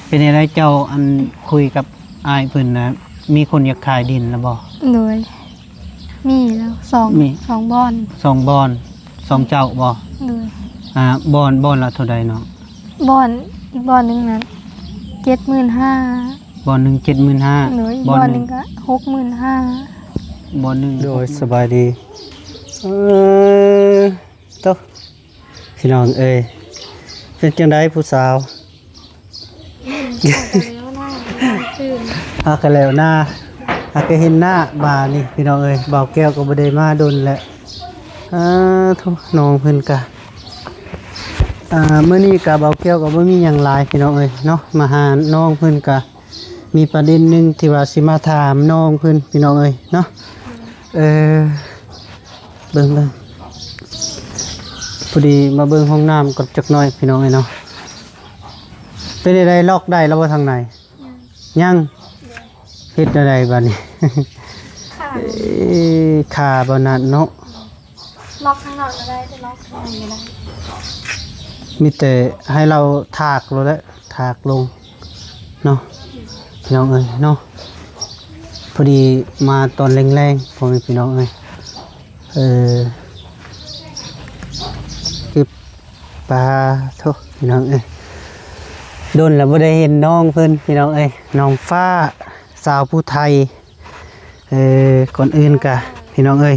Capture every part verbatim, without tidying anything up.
เป็นจั่งใดเจ้าอันคุยกับอ้ายเพิ่นนะ มีคนอยากขายดินแล้วบ่? โดย มีแล้วสอง มี สองบ่อน สองบ่อน สองเจ้าบ่? โดย อ่า บ่อน บ่อนละเท่าใดเนาะ? บ่อน อีกบ่อนหนึ่งนะ เจ็ดหมื่นห้า บ่อนหนึ่ง เจ็ดหมื่นห้า โดย อีก บ่อน บ่อน หนึ่ง หนึ่งก็ หกหมื่นห้า บ่อนหนึ่ง โดย หกหมื่น สบายดี เออ โต พี่น้องเอ้ย เป็นจั่งใดผู้สาว หากะแล้วหน้า หากะแล้วหน้า หากะเห็นหน้าบาดนี่ พี่น้องเอ้ย บ่าวแก้วก็บ่ได้มาดนแล้ว อ่า โธ่ น้องเพิ่นกะ อ่า มื้อนี้กะบ่าวแก้วก็บ่มีหยังหลาย พี่น้องเอ้ยเนาะ มาหาน้องเพิ่นกะ มีประเด็นหนึ่งที่ว่าสิมาถามน้องเพิ่น พี่น้องเอ้ยเนาะ เออ เบิ่ง เบิ่ง พอดีมาเบิ่งห้องน้ำก่อนจักหน่อย พี่น้องเอ้ยเนาะ เป็นจั่งใด ล็อกได้แล้วบ่ทางใน? ยัง ยัง เฮ็ดจั่งใดบาดนี้ ค่ะ เอ้ย คาบ่นั่นเนาะ ล็อกข้างนอกก็ได้ แต่ล็อกข้างในก็ได้ มีแต่ให้เราถากโลดแหละ ถากลงเนาะ พี่น้องเอ้ยเนาะ พอดีมาตอนแลงๆ พ่อแม่พี่น้องเอ้ย เออ เก็บปลา โธ่ พี่น้องเอ้ย ดนแล้วบ่ได้เห็นน้องเพิ่น พี่น้องเอ้ย น้องฟ้า สาวผู้ไทย เออ ก่อนอื่นกะ พี่น้องเอ้ย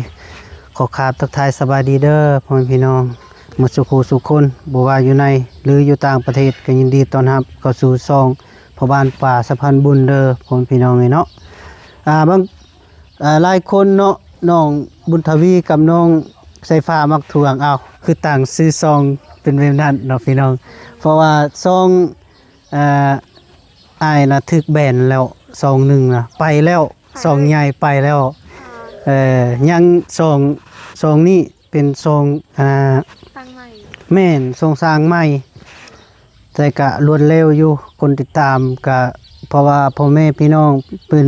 ขอกราบทักทายสบายดีเด้อ พ่อแม่พี่น้อง หมดสู่คู่สู่คน บ่ว่าอยู่ใน หรืออยู่ต่างประเทศ ก็ยินดีต้อนรับเข้าสู่ช่องพ่อบ้านป่าสะพานบุญเด้อ พ่อแม่พี่น้องเอ้ยเนาะ อ่า บาง อ่า หลายคนเนาะ น้องบุญทวีกับน้องสายฟ้ามักถ่วง อ้าว คือตั้งชื่อช่องเป็นแบบนั้นเนาะพี่น้อง เพราะว่าช่อง อ่า อ้ายน่ะถูกแบนแล้ว ช่องหนึ่งน่ะไปแล้ว ไป ช่องใหญ่ไปแล้ว เอ่อ ยังช่อง ช่องนี้เป็นช่อง อ่า สร้างใหม่ แม่น ช่องสร้างใหม่ แต่กะรวดเร็วอยู่ คนติดตามกะ เพราะว่าพ่อแม่พี่น้องเพิ่น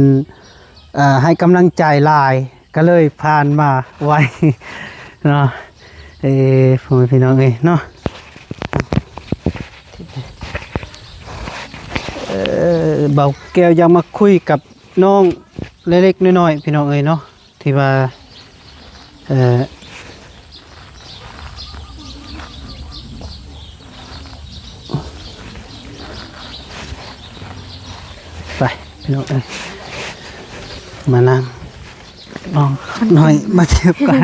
อ่า ให้กำลังใจหลาย ก็เลยผ่านมาไวเนาะ เอ้ พ่อแม่พี่น้องเอ้ยเนาะ เอ่อ บ่าวแก้วอยากมาคุยกับน้องเล็กๆน้อยๆ พี่น้องเอ้ยเนาะ ที่ว่า เอ่อ ไป พี่น้องเอ้ย มานั่ง น้องน้อยมาเทียบกัน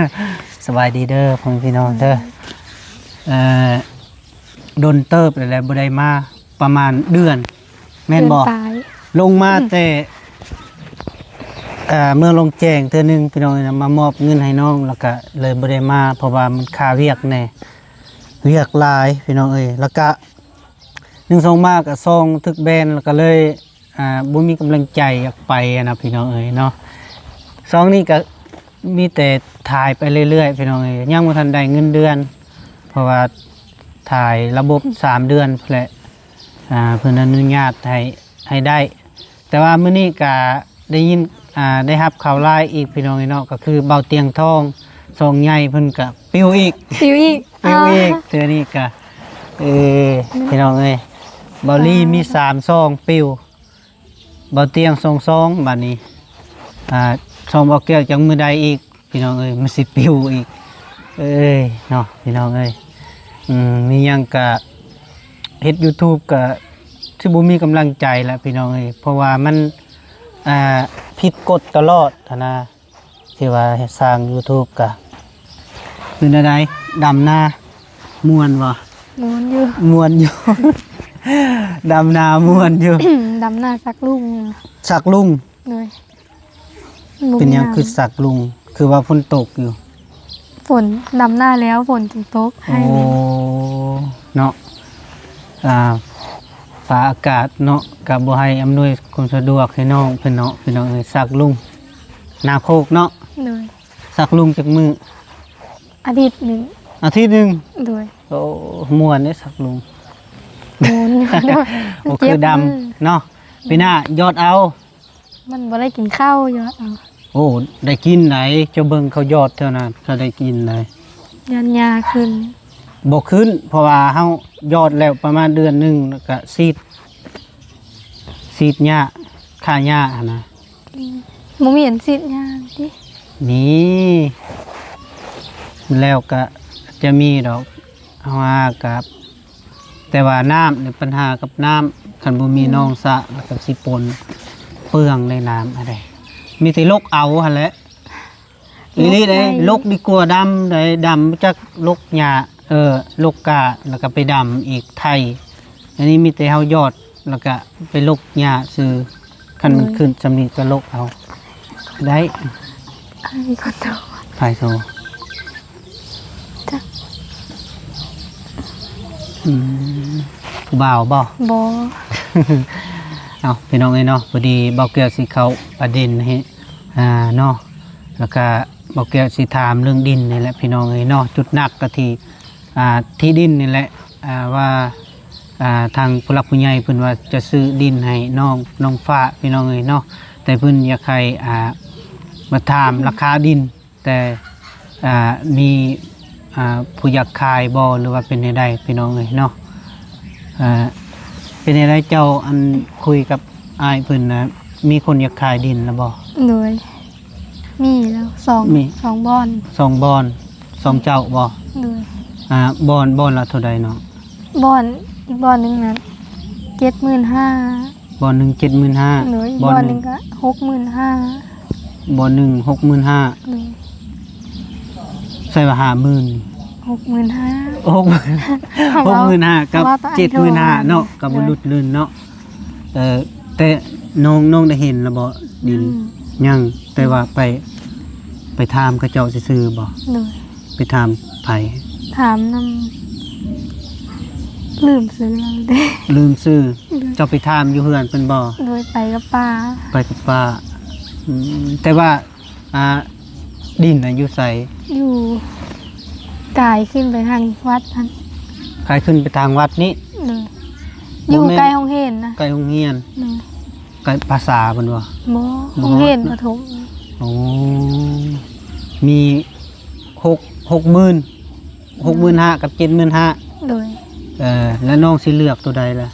สบายดีเด้อ พ่อแม่พี่น้องเด้อ เอ่อ ดนเติบแล้วแหละ บ่ได้มาประมาณเดือน แม่นบ่? เดือนปลาย ลงมา อืม แต่ เอ่อ เมืองโล่งแจ้งเทื่อหนึ่ง พี่น้องเอ้ยนะ มามอบเงินให้น้อง แล้วก็เลยบ่ได้มา เพราะว่ามันคาเวียกแหน่ เวียกหลาย พี่น้องเอ้ย แล้วก็ หนึ่งสองมาก็ช่องถูกแบน แล้วก็เลย อ่า บ่มีกำลังใจอยากไปอะนะ พี่น้องเอ้ยเนาะ ช่องนี้ก็มีแต่ถ่ายไปเรื่อยๆ พี่น้องเอ้ย ยังบ่ทันได้เงินเดือน เพราะว่าถ่ายระบบสามเดือนพู้นแหละ อ่า เพิ่นอนุญาตให้ ให้ได้ แต่ว่ามื้อนี้ก็ได้ยิน อ่า ได้รับข่าวร้ายอีก พี่น้องเอ้ยเนาะ ก็คือเบาเตียงทอง ช่องใหญ่เพิ่นก็ปิวอีก ปิวอีก ปิวอีก อ่า เทื่อนี้ก็ เอ้ พี่น้องเอ้ย เบาลี่ อ่า มีสามช่องปิว เบาเตียงช่องสอง บัดนี้ อ่า ช่องเบาแก้วจักมื้อใดอีก พี่น้องเอ้ย มันสิปิวอีก เอ้ย เนาะ พี่น้องเอ้ย อืม มีหยังก็เฮ็ดยูทูบก็สิบ่มีกำลังใจละ พี่น้องเอ้ย เพราะว่ามัน อ่า ผิดกฎตลอดหั้นนะ ที่ว่าสร้างยูทูบก็ เป็นจั่งใด ดำนาม่วนบ่? ม่วนอยู่ ม่วนอยู่ ดำนาม่วนอยู่ ดำนาซักลุ่ง ซักลุ่ง โดย เป็นหยังคือซักลุ่ง คือว่าฝนตกอยู่ ฝน ดำนาแล้วฝนจึงตก โอ้ ให้ เนาะ อ่า ฟ้าอากาศเนาะ ก็บ่ให้อำนวยความสะดวกให้น้องเพิ่นเนาะ พี่น้องเอ้ย ซักลุ่ง นาโคกเนาะ โดย ซักลุ่งจักมื้อ อาทิตย์หนึ่ง อาทิตย์หนึ่ง โดย โอ้ ม่วนเด้ซักลุ่ง ม่วน โอ้ มันเจ็บ คือดำ มือ เนาะ ปีหน้ายอดเอา มันบ่ได้กินข้าวอยู่ เอา โอ้ ได้กินไหน เจ้าเบิ่งเขายอดเท่านั้น เขาได้กินไหน ยอดหญ้าขึ้น บ่ขึ้น เพราะว่าเฮายอดแล้วประมาณเดือนหนึ่ง แล้วก็ซีด ฉีดหญ้า ฆ่าหญ้าหั่นนะ อืม บ่มีอันฉีดหญ้าติ มี แล้วก็จะมีดอก เฮาว่ากับ แต่ว่าน้ำนี่ปัญหากับน้ำ คันบ่มี อืม หนองสระ แล้วก็สิปนเปื้องในน้ำอะไร มีแต่ลกเอาหั่นแหละ อีหลีเด้ ลกไถ ลกดีกว่าดำได้ ดำจักลกหญ้า เออ ลกกา แล้วก็ไปดำอีกไถ อันนี้มีแต่เฮาหยอด แล้วก็ไปลกหญ้าซื่อ คันมัน อืม ขึ้นสำนี้ก็ลกเอา ได้ อันนี้ขอโทษ ไผโทร จัก อืม ผู้บ่าวบ่ บ่ เอา พี่น้องเอ้ยเนาะ พอดีบ่าวแก้วสิเข้าประเด็นให้ อ่า เนาะ แล้วก็บ่าวแก้วสิถามเรื่องดินนี่แหละ พี่น้องเอ้ยเนาะ จุดหนักก็ที่ อ่า ที่ดินนี่แหละ อ่า ว่า อ่า ทางผู้หลักผู้ใหญ่เพิ่นว่าจะซื้อดินให้น้อง น้องฟ้า พี่น้องเอ้ยเนาะ แต่เพิ่นอยากให้ อ่า มาถาม อืม ราคาดิน แต่ อ่า มี อ่า ผู้อยากขายบ่ หรือว่าเป็นจั่งใด พี่น้องเอ้ยเนาะ อ่า เป็นจั่งใดเจ้า อันคุยกับอ้ายเพิ่นนะ มีคนอยากขายดินแล้วบ่ โดย มีแล้วสอง มี สองบ่อน สองบ่อน สองเจ้าบ่ โดย อ่า บ่อน บ่อนละเท่าใดเนาะ บ่อน อีกบ่อนหนึ่งนั้น เจ็ดหมื่นห้า บ่อนหนึ่ง เจ็ดหมื่นห้า โดย อีก บ่อน บ่อน หนึ่ง หนึ่งก็ หกหมื่นห้า บ่อนหนึ่ง หกหมื่นห้า โดย ใส่ว่า ห้าหมื่น หกหมื่นห้า หกหมื่น เอา หกหมื่นห้า กับ เอาว่าตาม เจ็ดหมื่นห้า เนาะ โดย กับบ่หลุดลื่นเนาะ เอ่อ แต่น้อง น้องได้เห็นแล้วบ่ ดิน ยัง ยัง แต่ว่าไป ไปถามเขาเจ้าซื่อๆบ่ โดย ไปถามไผ ถามนำ ลืมชื่อแล้วเด้ ลืมชื่อ โดย เจ้าไปถามอยู่เฮือนเพิ่นบ่ โดย ไปกับป้า ไปกับป้า อืม แต่ว่า อ่า ดินน่ะอยู่ไส อยู่ กายขึ้นไปทางวัดหั่น กายขึ้นไปทางวัดนี้ โดย อยู่ บ่แม่น ใกล้โรงเรียนนะ ใกล้โรงเรียน โดย ใกล้ภาษาเพิ่นบ่ บ่ บ่ โรงเรียนประถม โอ้ มี หก หกหมื่น หกหมื่นห้า กับ เจ็ดหมื่นห้า โดย เออ แล้วน้องสิเลือกตัวใดล่ะ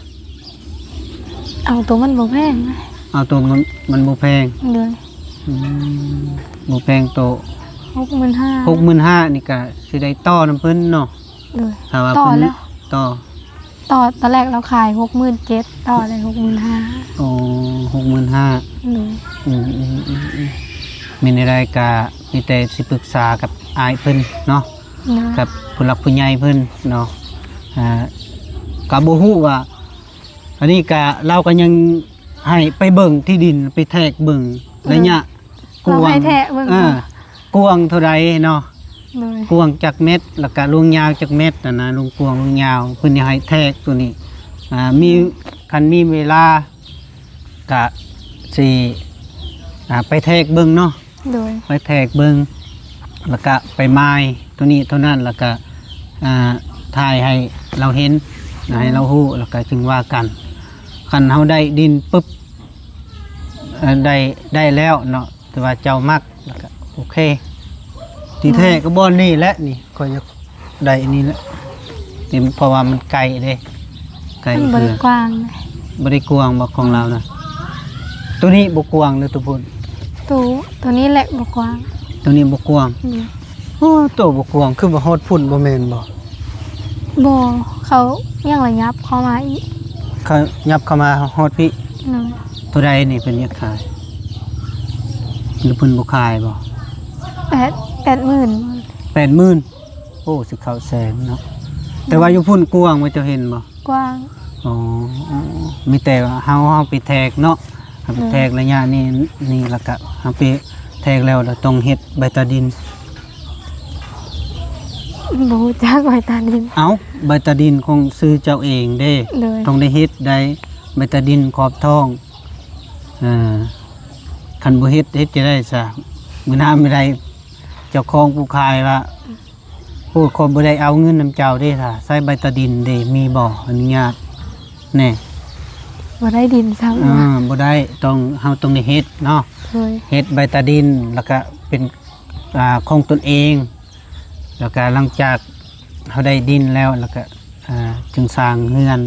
เอาตัวมันบ่แพงนะ เอาตัวมัน มันบ่แพง โดย อืม บ่แพงโต หกหมื่นห้า หกหมื่นห้า นี่ก็สิได้ต่อนำเพิ่นเนาะ โดย ถ้าว่า ต่อ เพิ่น แล้ว ต่อ ต่อ ตอนแรกเราขาย หกหมื่นเจ็ด ต่อได้ หกหมื่นห้า โอ้ หกหมื่นห้า โดย อืม อืม อืม อืม มีในรายการมีแต่สิปรึกษากับอ้ายเพิ่นเนาะ โดย กับผู้หลักผู้ใหญ่เพิ่นเนาะ อ่า ก็บ่ฮู้ว่า อันนี้ก็ เราก็ยังให้ไปเบิ่งที่ดิน ไปแทกเบิ่ง โดย ระยะ กว้าง เราให้แทกเบิ่ง อ่า กว้างเท่าใดเนาะ โดย กว้างจักเมตร แล้วก็ลวงยาวจักเมตรน่ะนะ ลวงกว้างลวงยาว เพิ่นอยากให้แทกตัวนี้ อ่า มี คันมีเวลา กะสิ อ่า ไปแทกเบิ่งเนาะ โดย ไปแทกเบิ่ง แล้วก็ไปหมายตัวนี้ตัวนั้น แล้วก็ อ่า ถ่ายให้เราเห็น อืม ให้เราฮู้ แล้วก็จึงว่ากัน คันเฮาได้ดินปุ๊บ เอ่อ ได้ ได้แล้วเนาะ แต่ว่าเจ้ามัก แล้วก็โอเค ที่แท้ อืม ก็บ่อนนี่แหละนี่ ข้อยอยาก ได้อันนี้แหละ นี่เพราะว่ามันไกลเด้ ไกล มันบ่ได้ เพื่อก ว้างนะ บ่ได้กว้างบ่ของเรานะ ตัวนี้บ่กว้างหรือตัวพุ้น ตัว ตัวนี้แหละบ่กว้าง ตัวนี้บ่กว้าง อืม โอ้ ตัวบ่กว้าง คือบ่ฮอดพุ้นบ่แม่นบ่ บ่ เขายังละยับเข้ามาอีก เขายับเข้ามาฮอดพี้ อืม ตัวใดนี่เพิ่นอยากขาย หรือเพิ่นบ่ขายบ่ แปด แปดหมื่น แปดหมื่น โอ้ สิเข้าแสนเนาะ แต่ว่าอยู่พุ้นกว้างบ่ เจ้าเห็นบ่ กว้าง อ๋อ อ๋อ มีแต่ว่าเฮา เฮาไปแทกเนาะ เฮาไป อืม แทกระยะนี้ นี่ แล้วก็เฮาไปแทกแล้ว เราต้องเฮ็ดใบตาดิน บ่รู้จักใบตาดิน เอ้า ใบตาดินของชื่อเจ้าเองเด้ โดย ต้องได้เฮ็ดได้ ใบตาดินขอบท้อง อ่า คันบ่เฮ็ด เฮ็ดจะได้ซะ มื้อหน้ามื้อใด เจ้าของผู้ขายว่า โอ้ ข้อยบ่ได้เอาเงินนำเจ้าเด้ ถ้าใช้ใบตาดินเด้ มีบ่อนุญาต แน่ บ่ได้ดินซ้ำ อ่า บ่ได้ ต้อง เฮาต้องได้เฮ็ดเนาะ โดย เฮ็ดใบตาดิน แล้วก็เป็น อ่า ของตนเอง แล้วก็หลังจากเฮาได้ดินแล้ว แล้วก็ อ่า จึงสร้างเฮือน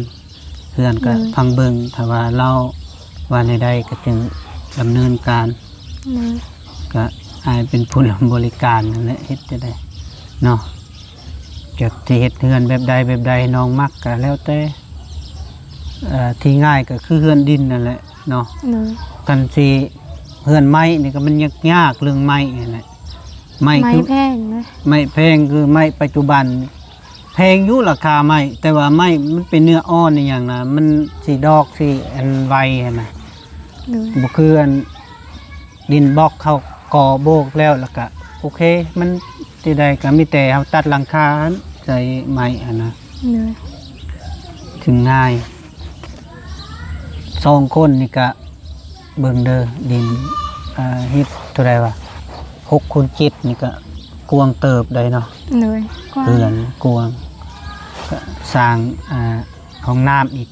เฮือนก็ โดย พังเบิ่ง ถ้าว่าเรา ว่าแนวใดก็จึงดำเนินการ โดย ก็อ้ายเป็นผู้รับบริการนั่นแหละ เฮ็ดจะได้เนาะ จะสิเฮ็ดเฮือนแบบใดแบบใดน้องมักก็แล้วแต่ เอ่อ ที่ง่ายก็คือเฮือนดินนั่นแหละเนาะ โดย คันสิเฮือนไม้นี่ก็มันยากๆ เรื่องไม้นี่แหละ ไม้ ไม้ คือ แพงนะ ไม้แพงคือไม้ปัจจุบัน แพงอยู่ราคาไม้ แต่ว่าไม้มันเป็นเนื้ออ่อนอหย่างนะ มันสิดอกสิอันไวหั้นนะ โดย บ่คืออันดินบล็อกเขาก่อโบกแล้ว แล้วก็โอเค มันที่ใดก็มีแต่เฮาตัดหลังคาหั้นใส่ไม้หั้นนะ โดย ถึงง่าย สองคนนี่ก็เบิ่งเด้อ ดิน อ่า เฮ็ดเท่าใดวะ หกคูณเจ็ดนี่ก็กว้างเติบได้เนาะ โดย กว้าง เฮือนกว้าง ก็สร้าง อ่า ห้องน้ำอีก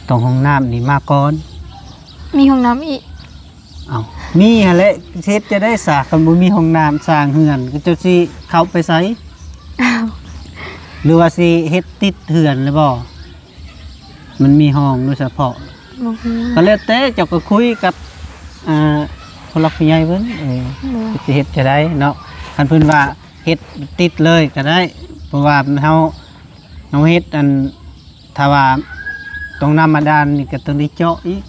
ต้องห้องน้ำนี่มาก่อน มีห้องน้ำอีก เอ้า มีหั้นแหละ เฮ็ดจะได้สา คันบ่มีห้องน้ำสร้างเฮือน ก็เจ้าสิเข้าไปไส อ้าว หรือว่าสิเฮ็ดติดเฮือนเลยบ่ มันมีห้องโดยเฉพาะ บ่ฮู้ ก็แล้วแต่เจ้าก็คุยกับ อ่า ผู้หลักผู้ใหญ่เพิ่น เออ โดย สิเฮ็ดจะได้เนาะ คันเพิ่นว่าเฮ็ดติดเลยก็ได้ เพราะว่าเฮา เฮาเฮ็ดอัน ถ้าว่าต้องน้ำบาดาลนี่ก็ต้องได้เจาะอีก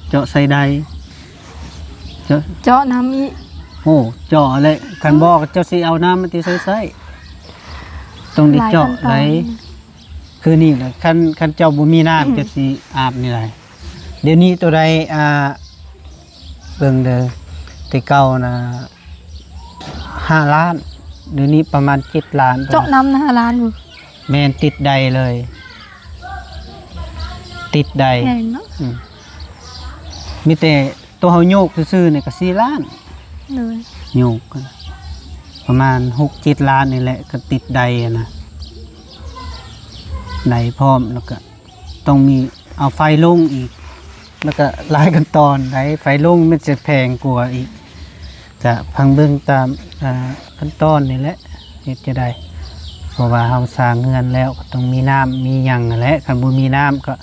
เจาะใส่ใด เจาะ เจาะน้ำอีก โอ้ เจาะเลย คันบ่เจ้าสิเอาน้ำมาที่ใส่ใส่ ต้องได้เจาะ หลายขั้นตอน ใด คือนี่แหละ คัน คันเจ้าบ่มีน้ำ เจ้าสิอาบนี่ได เดี๋ยวนี้ตัวใด อ่า เบิ่งเด้อ แต่เก่านะ ห้าล้าน เดี๋ยวนี้ประมาณเจ็ดล้าน เจาะน้ำนะห้าล้านอยู่ แม่นติดใดเลย ติดใด แพงเนาะ อืม มีแต่ตัวเฮาโยกซื่อๆนี่ก็สี่ล้าน โดย โยก ประมาณหกเจ็ดล้านนี่แหละ ก็ติดใดอะนะ ใดพร้อม แล้วก็ต้องมีเอาไฟลงอีก แล้วก็หลายขั้นตอน ใดไฟลงมันจะแพงกว่าอีก ก็พังเบิ่งตาม อ่า ขั้นตอนนี่แหละ เฮ็ดจะได้ เพราะว่าเฮาสร้างเฮือนแล้วก็ต้องมีน้ำมีหยังหั้นแหละ คันบ่มีน้ำก็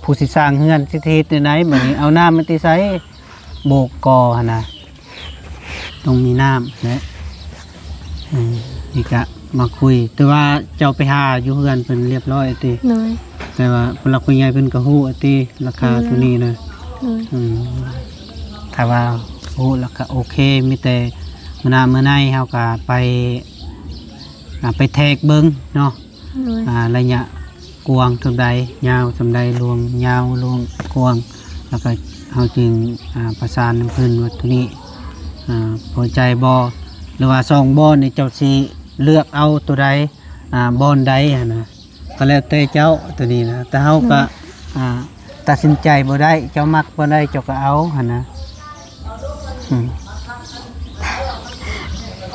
ผู้สิสร้างเฮือนสิเฮ็ดจั่งใดบัดนี้ เอาน้ำมาแต่ไส โบกก่อหั้นนะ ต้องมีน้ำแหละ เออ นี่ก็มาคุย แต่ว่าเจ้าไปหาอยู่เฮือนเพิ่นเรียบร้อยติ โดย แต่ว่าผู้หลักผู้ใหญ่เพิ่นก็ฮู้ติ ราคา อืม ตัวนี้นะ โดย อืม ถ้าว่าฮู้แล้วก็โอเค มีแต่มื้อหน้ามื้อในเฮาก็ไป อ่า ไปแทกเบิ่งเนาะ โดย อ่า ระยะกว้างเท่าใด ยาวส่ำใด ลวงยาว ลวงกว้าง แล้วก็เฮาจึง อ่า ประสานนำเพิ่นว่าตัวนี้ อ่า พอใจบ่ หรือว่าสองบ่อนนี่เจ้าสิเลือกเอาตัวใด อ่า บ่อนใดหั้นนะ ก็แล้วแต่เจ้าตัวนี้นะ แต่เฮาก็ อืม อ่า ตัดสินใจบ่ได้ เจ้ามักบ่ได้ เจ้าก็เอาหั้นนะ อืม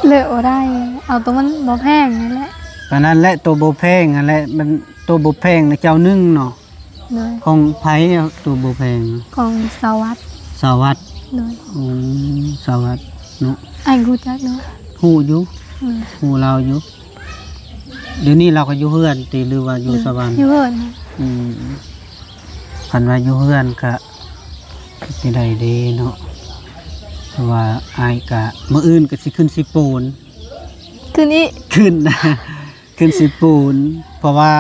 เลือกบ่ได้ เอาตัวมันบ่แพงนี่แหละ ก็นั่นแหละ ตัวบ่แพงนั่นแหละ มันตัวบ่แพงนะเจ้าหนึ่งเนาะ โดย ของไผตัวบ่แพง ของสวัสดิ์ สวัสดิ์ โดย อืม สวัสดิ์เนาะ อ้ายรู้จักเนาะ ฮู้อยู่ อืม ฮู้ลาวอยู่ เดี๋ยวนี้ลาวก็อยู่เฮือนติ หรือว่าอยู่สวรรค์ อยู่เฮือน อืม คันว่าอยู่เฮือนก็สิได้เด้เนาะ เพราะว่าอ้ายก็มื้ออื่นก็สิขึ้นสิปูน คืนนี้ ขึ้น ขึ้นสิปูน เพราะว่า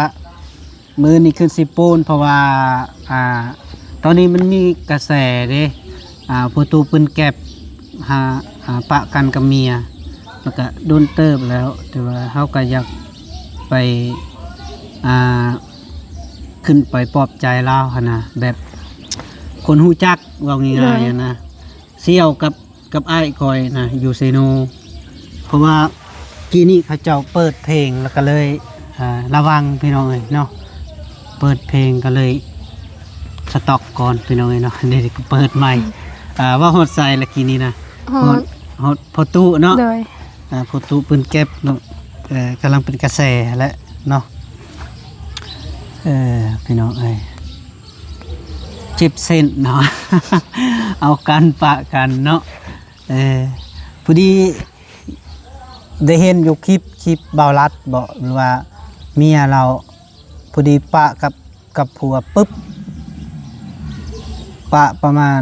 มื้อนี้ขึ้นสิปูน เพราะว่า อ่า ตอนนี้มันมีกระแสเด้ อ่า ผู้ตู้ปืนแก๊ปหา อ่า ปะกันกับเมีย แล้วก็โดนเติบแล้ว แต่ว่าเฮาก็อยากไป อ่า ขึ้นไปปลอบใจลาวหั้นนะ แบบคนฮู้จัก เว้าง่ายๆ โดย หั้นนะ เสี่ยวกับ กับอ้ายข้อยนะ อยู่เซโน เพราะว่ากี้นี้เขาเจ้าเปิดเพลงแล้วก็เลย อ่า ระวังพี่น้องเอ้ยเนาะ เปิดเพลงก็เลยสต็อปก่อนพี่น้องเอ้ยเนาะ เดี๋ยวก็เปิดใหม่ อ่า ว่าฮอดไสละกี้นี้นะ ฮอด ฮอด ฮอดพ่อตู้เนาะ โดย อ่า พ่อตู้ปืนแก๊ปเนาะ เอ่อ กำลังเป็นกระแสแหละเนาะ เออ พี่น้องเอ้ย เจ็บเส้นเนาะ เอากันปะกันเนาะ เออ พอดีได้เห็นอยู่คลิป คลิปบ่าวรัฐบ่ หรือว่าเมียลาว พอดีปะกับ กับผัวปุ๊บ ปะประมาณ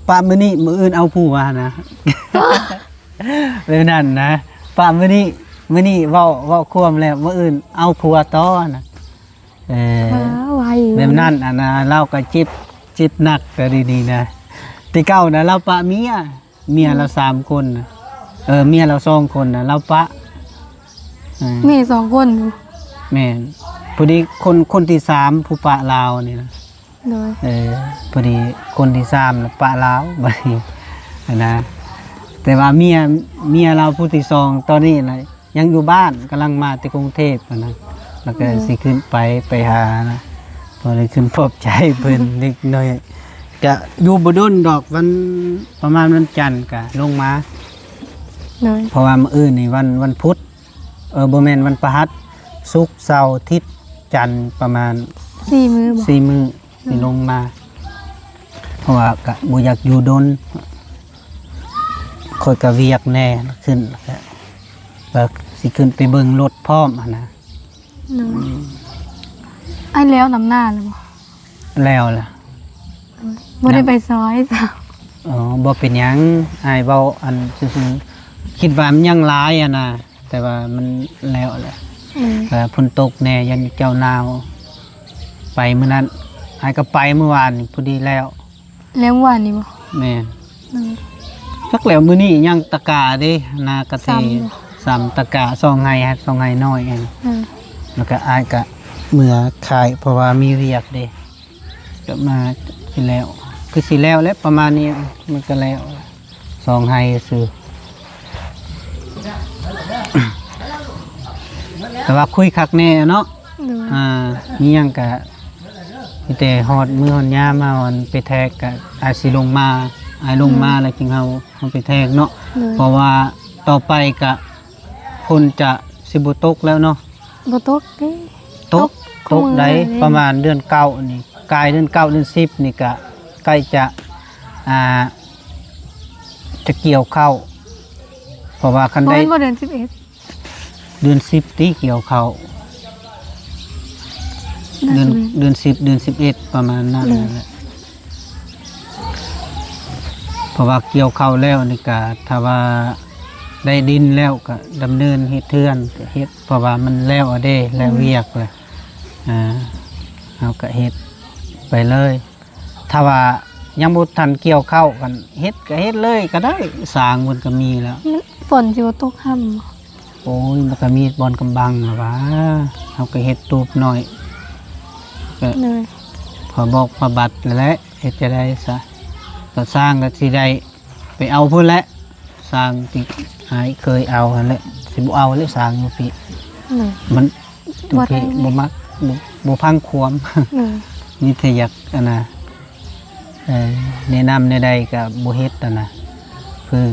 ปะมื้อนี้มื้ออื่นเอาผัวนะ แบบนั้นนะ ปะมื้อนี้ มื้อนี้เว้า เว้าความแล้ว มื้ออื่นเอาผัวต่อนะ เออ ว้า ไวอยู่ แบบนั้นอะนะ ลาวก็เจ็บ เจ็บหนักก็ดีๆนะ แต่เก่านะ ลาวปะเมีย เมียลาวสามคนนะ เออ เมียลาวสองคนนะ ลาวปะ เออ เมียสองคน แม่น พอดีคน คนที่สามผู้ปะลาวนี่นะ โดย เออ พอดีคนที่สามน่ะปะลาว บัดนี้ หั้นนะ แต่ว่าเมีย เมียลาวผู้ที่สองตอนนี้นะ ยังอยู่บ้าน กำลังมาแต่กรุงเทพฯ หั้นนะ แล้วก็ อืม สิขึ้นไป ไปหานะ พอได้ขึ้นพบใจเพิ่นเล็กน้อย ก็อยู่บ่ดนดอก วัน ประมาณวันจันทร์ก็ลงมา โดย เพราะว่ามื้ออื่นนี่วัน วันพุธ เออ บ่แม่น วันพฤหัส ศุกร์ เสาร์ อาทิตย์ จันทร์ ประมาณสี่มื้อบ่ สี่มื้อ สิลงมา เพราะว่าก็บ่อยากอยู่ดน ข้อยก็เวียกแหน่ ขึ้น แล้วก็ แล้วสิขึ้นไปเบิ่งรถพร้อมหั้นนะ โดย อ้ายแล้วนำหน้าแล้วบ่ แล้วล่ะ บ่ได้ไปซอยซะ อ๋อ บ่เป็นหยัง อ้ายเว้าอันซื่อๆ คิดว่ามันยังหลายอะนะ แต่ว่ามันแล้วแหละ อืม เอ่อ ฝนตกแหน่ ยันเจ้าหนาว ไปมื้อนั้น อ้ายก็ไปมื้อวานนี่พอดีแล้ว แล้วมื้อวานนี่บ่ แม่น อืม จักแล้วมื้อนี้ยังตะกร้าเด้ นากะเต ซ้ำอยู่ ซ้ำตะกร้า สองไฮ่ สองไฮ่น้อยเอง อืม แล้วก็อ้ายก็เมือขาย เพราะว่ามีเวียกเด้ ก็มาสิแล้ว คือสิแล้วแหละ ประมาณนี้ มันก็แล้ว สองไฮ่ซื่อ แต่ว่าคุยคักแหน่เนาะ โดย อ่า มีหยังก็มีแต่ฮอดมื้อฮอดยามเฮาอันไปแทกก็อ้ายสิลงมา อ้ายลงมา อืม แล้วจึงเฮา เฮาไปแทกเนาะ โดย เพราะว่าต่อไปก็ฝนจะสิบ่ตกแล้วเนาะ บ่ตกเด้ ตก ตก ตกได้ คู่มื้อเลย ประมาณเดือนเก้านี่ กายเดือนเก้า เดือนสิบนี่ก็ใกล้จะ อ่า จะเกี่ยวข้าว เพราะว่าคัน บ่ ได้ แม่นบ่เดือนสิบเอ็ด เดือนสิบติเกี่ยวข้าว น่า เดือน จะแม่น เดือนสิบ เดือนสิบเอ็ด ประมาณนั้น อืม นั่นแหละ เพราะว่าเกี่ยวข้าวแล้วนี่ก็ ถ้าว่าได้ดินแล้วก็ดำเนินเฮ็ดเฮือนก็เฮ็ด เพราะว่ามันแล้วอะเด้ แล้ว อืม เวียกเลย อ่า เฮาก็เฮ็ดไปเลย ถ้าว่ายังบ่ทันเกี่ยวข้าวกัน เฮ็ดก็เฮ็ดเลยก็ได้ สร้างเพิ่นก็มีแล้ว มันฝนสิบ่ตกห่ำบ่ โอ้ย มันก็มีบ่อนกำบังล่ะวะ เฮาก็เฮ็ดตูบน้อย ก็ โดย พอบอกพอบัดแหละ เฮ็ดจะได้ซะ ก็สร้างก็สิได้ไปเอาพุ้นแหละ สร้างที่อ้ายเคยเอาหั่นแหละ สิบ่เอาแล้วสร้างอยู่พี้ โดย มัน บ่ได้ พี้บ่มัก บ่ บ่ฟังความ โดย มีแต่อยากอันน่ะ เอ่อ แนะนำแนวใดก็บ่เฮ็ดหั่นนะ คือ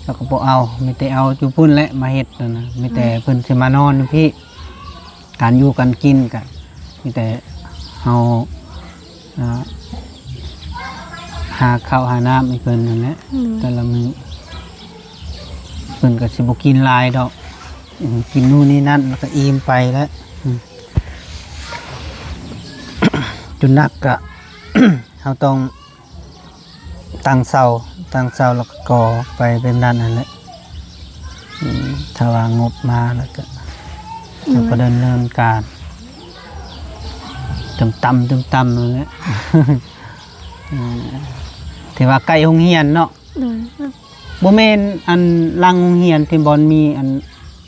แล้วก็บ่เอา มีแต่เอาอยู่พุ้นแหละมาเฮ็ดหั่นนะ มีแต่ อืม เพิ่นสิมานอนอยู่พี้ การอยู่การกินก็มีแต่เฮา อ่า หาข้าวหาน้ำให้เพิ่นนั่นแหละ อืม แต่ละมื้อ เพิ่นก็สิบ่กินหลายดอก อืม กินนู่นนี่นั่นแล้วก็อิ่มไปแล้ว อืม จนหนักก็ เฮาต้องตั้งเสา ตั้งเสาแล้วก็ก่อไปแบบนั้นนั่นแหละ อืม ถ้าว่างบมาแล้วก็ อืม เราก็ดำเนินการ ตึมตำ ตึมตำนั่นแหละ อืม ที่ว่าใกล้โรงเรียนเนาะ โดย บ่แม่นอันหลังโรงเรียนที่บ่อนมีอัน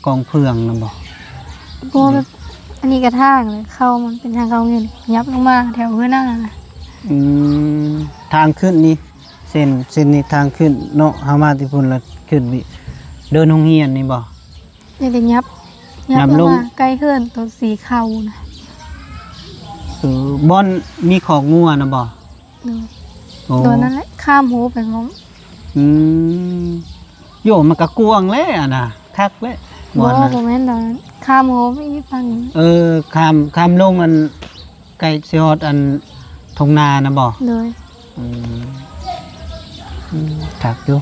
กองเฟืองนั่นบ่ บ่ แบบ อันนี้ก็ทางเลย เข้ามันเป็นทางเข้าโรงเรียน ยับลงมาแถวเฮือนหน้านะ อืม ทางขึ้นนี่ เส้น เส้นนี้ทางขึ้นเนาะ เฮามาที่พุ้นแล้วขึ้นวิ เดินโรงเรียนนี่บ่ นี่แต่ยับ ยับ ยับลง ลงมาใกล้เฮือนตัวสีขาวนะ เออ บ่อนมีคอกงัวนะบ่ โดย โอ้ โดนนั่นแหละ ข้ามหัวไปพร้อม อืม โยมมันก็กว้างแล้วอะนะ คักแล้ว บ่ บ่อนน่ะ บ่แม่นดอก ข้ามหัวไปอีกฝั่ง เออ ข้าม ข้ามลงอัน ใกล้สิฮอดอันทุ่งนานะบ่ โดย อืม อืม คักอยู่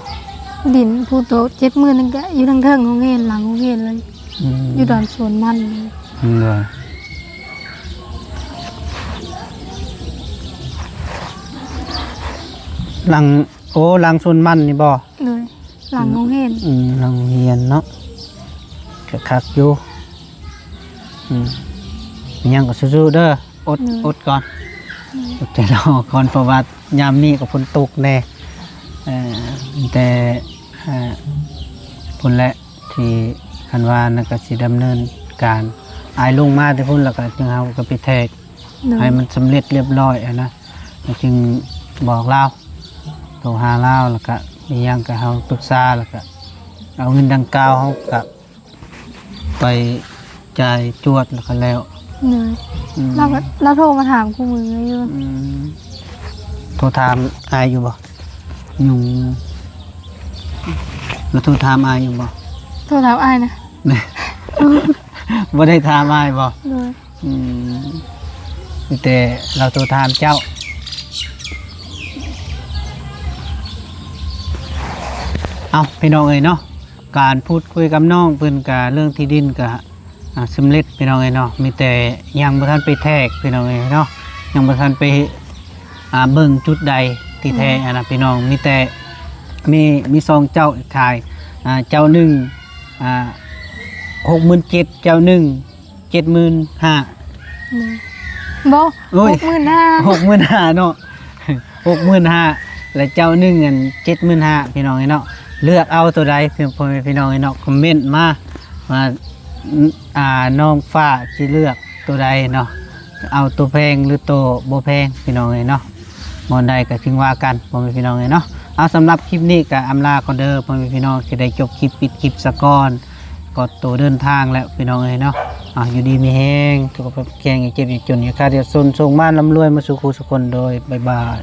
ดินผู้โตเจ็ดหมื่นนั่นก็อยู่ทางเทิงโรงเรียน หลังโรงเรียนเลย อืม อยู่ดอนสวนมัน อืม โดย หลัง โอ้ หลังสวนมันนี่บ่ เลย หลังโรงเรียน อืม หลังโรงเรียนเนาะ ก็คักอยู่ อืม มีหยังก็สู้ๆเด้อ อด อืม อดก่อน อดใจรอก่อน เพราะว่ายามนี้ก็ฝนตกแน่ เอ่อ แต่ เอ่อ พุ่นแหละ ที่คันว่านั่นก็สิดำเนินการ อ้ายลงมาแต่พุ่น แล้วก็จึงเฮาก็ไปแทก เลย ให้มันสำเร็จเรียบร้อยอะนะ แล้วจึงบอกลาว โทรหาลาว แล้วก็มีหยังก็เฮาปรึกษา แล้วก็เอาเงินดังกล่าวเฮาก็ไปจ่ายจวดแล้วก็แล้ว เลย อืม เราก็เราโทรมาถามกูมืออยู่ อืม โทรถามอ้ายอยู่บ่ ยุง แล้วโทรถามอ้ายอยู่บ่ โทรถามอ้ายนะ บ่ได้ถามอ้ายบ่ เลย อืม มีแต่เราโทรถามเจ้า เอาพี่น้องเอ้ยเนาะ การพูดคุยกับน้องเพิ่นกะเรื่องที่ดินกะ อ่า สำเร็จพี่น้องเอ้ยเนาะ มีแต่ยังบ่ทันไปแทกพี่น้องเอ้ยเนาะ ยังบ่ทันไป อ่า เบิ่งจุดใดที่แทก อืม อะนะพี่น้อง มีแต่ มี มีสองเจ้าขาย อ่า เจ้าหนึ่ง อ่า หกหมื่นเจ็ด เจ้าหนึ่ง เจ็ดหมื่นห้า เลยบ่ โอ้ย หกหมื่นห้า หกหมื่นห้าเนาะ หกหมื่นห้า และเจ้าหนึ่งอัน เจ็ดหมื่นห้า พี่น้องเอ้ยเนาะ เลือกเอาตัวใดพี่ พ่อแม่พี่น้องเอ้ยเนาะ คอมเมนต์มา ว่า อ่า น้องฟ้าสิเลือกตัวใดเนาะ เอาตัวแพงหรือตัวบ่แพงพี่น้องเอ้ยเนาะ บ่อนใดก็จึงว่ากันพ่อแม่พี่น้องเอ้ยเนาะ เอา สำหรับคลิปนี้ก็อำลาก่อนเด้อพ่อแม่พี่น้อง สิได้จบคลิปปิดคลิปซะก่อน ก็โตเดินทางแล้วพี่น้องเอ้ยเนาะ อ่ะ อยู่ดีมีแฮง สุขภาพแข็งแรง อย่าเจ็บอย่าจน อย่าขาดอย่าจน ส่งมาร่ำรวยมาสู่คู่สู่คนโดย บ๊ายบาย